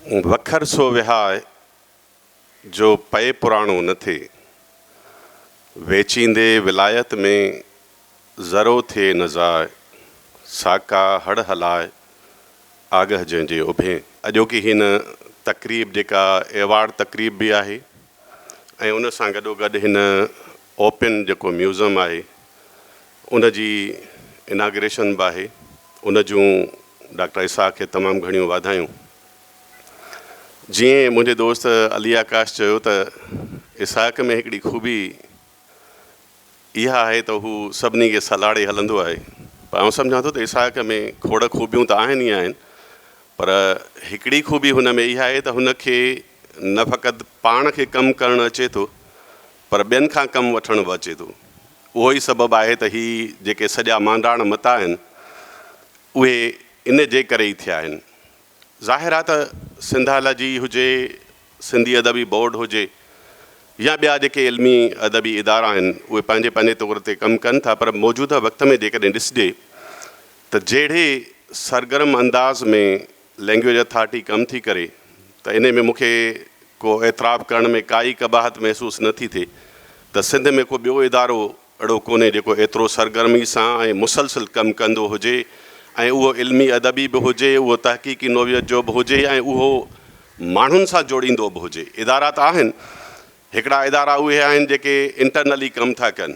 وکر سو وهاء، جو پئي پراڻو نه ٿئي. ويچيندي ولايت ۾، ذرو ٿئي نه ضاء. ساڪا هڙ هلاء، آڳهه جنهن جي اڀين. اڄوڪي هن تقريب جيڪا ايوارڊ تقريب به آهي ۽ ان سان گڏوگڏ هن اوپن جيڪو ميوزم آهي ان جي اناگريشن به آهي ان جون ڊاڪٽر اسحاق کي تمام گهڻيون واڌايون. جيئن منهنجي دوست علي آڪاش چيو ته اسحاق ۾ هڪڙي خوبي اها آهي ته هو سڀني کي سلهاڙي هلندو آهي پر آئون سمجهان ٿو ته اسحاق ۾ کوڙ خوبيون ته آهن ئي آهن پر هڪڙي خوبي هن ۾ اها آهي ته هن کي نه فقط پاڻ کي ڪم ڪرڻ اچي ٿو پر ٻين کان ڪم وٺڻ به اچي ٿو. اهو ئي سبب آهي ته هي جيڪي سڄا مانڊاڻ متا آهن اهي ان جي ڪري ئي ٿيا آهن. ظاهر آهي ته سنڌالاجي هجي، سنڌي ادبي بورڊ هجي يا ٻيا جيڪي علمي ادبي ادارا آهن اهي پنهنجي پنهنجي طور تي ڪم ڪن ٿا پر موجوده وقت ۾ جيڪڏهن ڏسجي ته جهڙي سرگرم انداز ۾ لينگويج اٿارٽي ڪم ٿي ڪري ته انهي ۾ مون کي ڪو اعتراف ڪرڻ ۾ ڪائي قباحت محسوس نه ٿي ٿئي ته سنڌ ۾ ڪو ٻيو ادارو اهڙو ڪونهي جيڪو ايترو سرگرمي سان ۽ مسلسل ڪم ڪندو هجي ۽ اهو علمي ادبي به هجي، اهو تحقيقي نوعيت جو به هجي ۽ اهو ماڻهن سان جوڙيندو به هجي. ادارا ته آهن، هڪڙا ادارا اهي آهن جيڪي انٽرنلي ڪم ٿا ڪن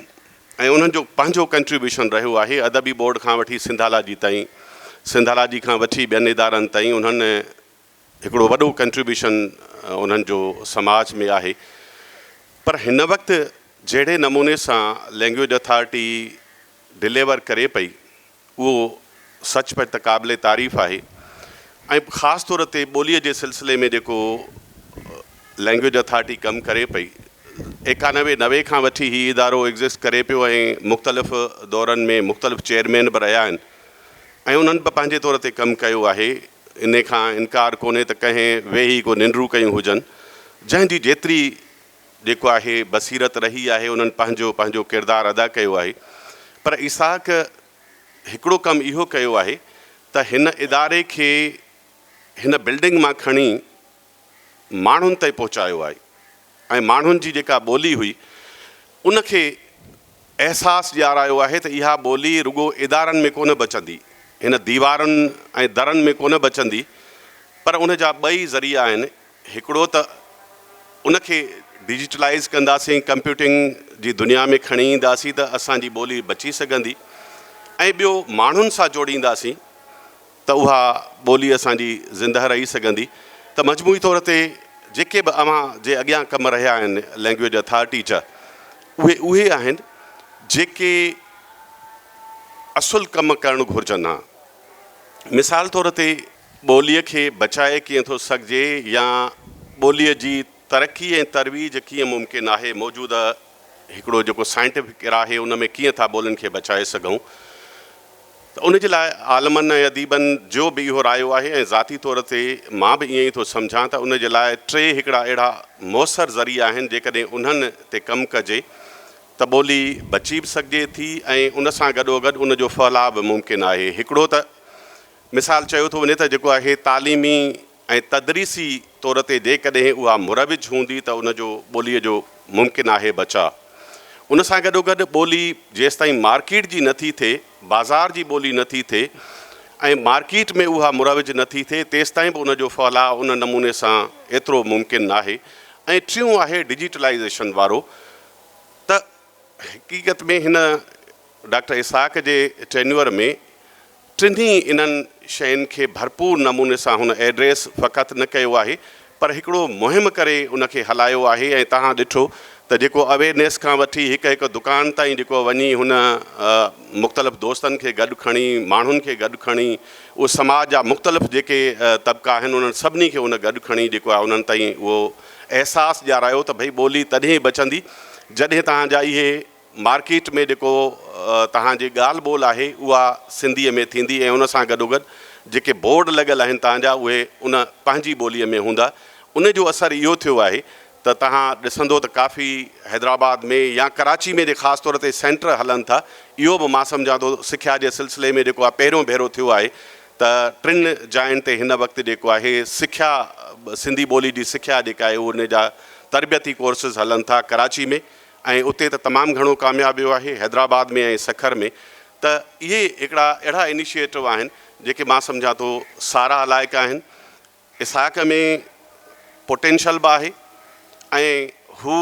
۽ انهن جو پنهنجو ڪنٽريبيوشن رهيو آهي، ادبي بورڊ کان وٺي سنڌالاجي تائين، سنڌالاجي کان وٺي ٻين ادارن تائين انهن هڪڙو وڏو ڪنٽريبيوشن انهن جو سماج ۾ آهي پر هن وقت جهڙي نموني سان لينگويج اٿارٽي ڊليور ڪري پئي اهو سچ پچ ته قابل تعريف آهي ۽ خاص طور تي ٻوليء جي سلسلي ۾ جيڪو لينگويج اٿارٽي ڪم ڪري پئي 91 90 کان وٺي هي ادارو ايگزسٽ ڪري پيو ۽ مختلف دورن ۾ مختلف چيئرمين به رهيا آهن ۽ انهن به پنهنجي طور تي ڪم ڪيو آهي انهي کان انڪار ڪونهي ته ڪنهن ويهي ڪو ننڊون ڪيون هجن، جنهن جي جيتري جيڪو آهي بصيرت رهي آهي انهن پنهنجو پنهنجو ڪردار ادا ڪيو آهي پر اسحاق هڪڙو ڪم اهو ڪيو آهي ته هن اداري کي هن بلڊنگ مان کڻي ماڻهن تائين پهچايو آهي ۽ ماڻهن جي جيڪا ٻولي هئي ان کي احساس ڏيارايو آهي ته اها ٻولي رڳو ادارن ۾ ڪونه بچندي، هن ديوارن ۽ درن ۾ ڪونه بچندي پر ان جا ٻئي ذريعا آهن، هڪڙو ته ان کي ڊجيٽلائيز ڪنداسين، ڪمپيوٽنگ جي دنيا ۾ کڻي اينداسين ته اسان جي ٻولي بچي سگهندي ۽ ٻيو ماڻهن سان جوڙينداسين. ته اها ٻولي اسان جي زندهه رهي سگهندي ته مجموعي طور تي جيڪي به اوهان جي اڳيان ڪم رهيا آهن لينگويج اٿارٽي جا اهي اهي آهن جيڪي اصل ڪم ڪرڻ گهرجن ها مثال طور تي ٻوليء کي بچائي ڪيئن ٿو سگهجي يا ٻوليء جي ترقي ۽ ترويج ڪيئن ممڪن آهي موجوده هڪڙو جيڪو سائنٽيفڪ ايرا آهي ان ۾ ڪيئن ٿا ٻولين کي بچائي سگهون ته ان جي لاء عالمن ۽ اديبن جو به اهو رايو آهي ۽ ذاتي طور تي مان به ائين ئي ٿو سمجهان ته ان جي لاء ٽي هڪڙا اهڙا موثر ذريعا آهن جيڪڏهن انهن تي ڪم ڪجي ته ٻولي بچي به سگهجي ٿي ۽ ان سان گڏوگڏ ان جو ڦهلاء به ممڪن آهي هڪڙو ته مثال چيو ٿو وڃي ته جيڪو آهي تعليمي ۽ تدريسي طور تي جيڪڏهن اها مروج هوندي ته ان جو ٻوليء جو ممڪن آهي بچاء. ان سان گڏوگڏ ٻولي جيستائين مارڪيٽ جي نه ٿي ٿئي، بازار جي ٻولي نه ٿي ٿئي ۽ مارڪيٽ ۾ اها مروج نه ٿي ٿئي تيستائين به ان جو ڦهلاء ان نموني سان ايترو ممڪن ناهي ۽ ٽيون آهي ڊجيٽلائيزيشن وارو ته حقيقت ۾ هن ڊاڪٽر اسحاق جي ٽينيوئر ۾ ٽنهي انهن شين کي ڀرپور نموني سان هن ايڊريس فقط نه ڪيو آهي پر هڪڙو مهم ڪري ان کي هلايو آهي ۽ توهان ڏٺو ته جيڪو اويرنيس کان وٺي هڪ هڪ دڪان تائين جيڪو وڃي هن مختلف دوستن کي گڏ کڻي ماڻهن کي گڏ کڻي اهو سماج جا مختلف جيڪي طبقا آهن انهن سڀني کي هن گڏ کڻي جيڪو آهي انهن تائين اهو احساس ڏيارايو ته ڀئي ٻولي تڏهن بچندي جڏهن توهان جا اهي مارڪيٽ ۾ جيڪو توهان جي ڳالهه ٻولهه آهي اها سنڌيء ۾ ٿيندي ۽ ان سان گڏوگڏ جيڪي بورڊ لڳل آهن توهان جا اهي ان پنهنجي ٻوليء ۾ هوندا. ان جو اثر اهو ٿيو آهي ته توهان ڏسندو ته ڪافي حيدرآباد ۾ يا ڪراچي ۾ جي خاص طور تي سينٽر هلن ٿا اهو به مان سمجهان ٿو سکيا جي سلسلي ۾ جيڪو آهي پهريون ڀيرو ٿيو آهي ته ٽن جاين تي هن وقت جيڪو آهي سکيا سنڌي ٻولي جي سکيا جيڪا آهي ان جا تربيتي ڪورسز هلن ٿا ڪراچي ۾ ۽ اتي ته تمام گهڻو ڪامياب ويو آهي حيدرآباد ۾ ۽ سکر ۾ ته اهي هڪڙا اهڙا انيشيٽو آهن جيڪي مان سمجهان ٿو ساراهه لائق آهن اسحاق ۾ پوٽينشل به آهي ۽ هو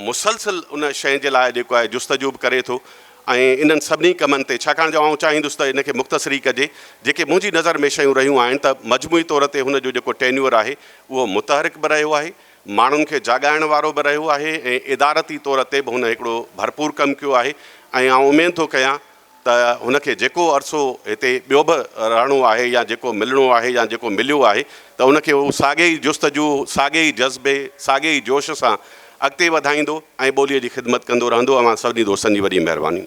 مسلسل ان شيء جي لاء جيڪو آهي جستجو به ڪري ٿو ۽ انهن سڀني ڪمن تي ڇاڪاڻ جو آئون چاهيندس ته ان کي مختصر ئي ڪجي جيڪي منهنجي نظر ۾ شيون رهيون آهن ته مجموعي طور تي هن جو جيڪو ٽينيور آهي اهو متحرڪ به رهيو آهي ماڻهن کي جاڳائڻ وارو به رهيو آهي ۽ ادارتي طور تي به هن هڪڙو ڀرپور ڪم ڪيو آهي ۽ آئون اميد ٿو ڪيان ته هن کي جيڪو عرصو هتي ٻيو به رهڻو آهي يا جيڪو ملڻو آهي يا جيڪو مليو آهي ته ان کي هو ساڳي ئي جستجو، ساڳي ئي جذبي، ساڳي ئي جوش سان اڳتي وڌائيندو ۽ ٻوليء جي خدمت ڪندو رهندو. اوهان سڀني دوستن جي وڏي مهرباني.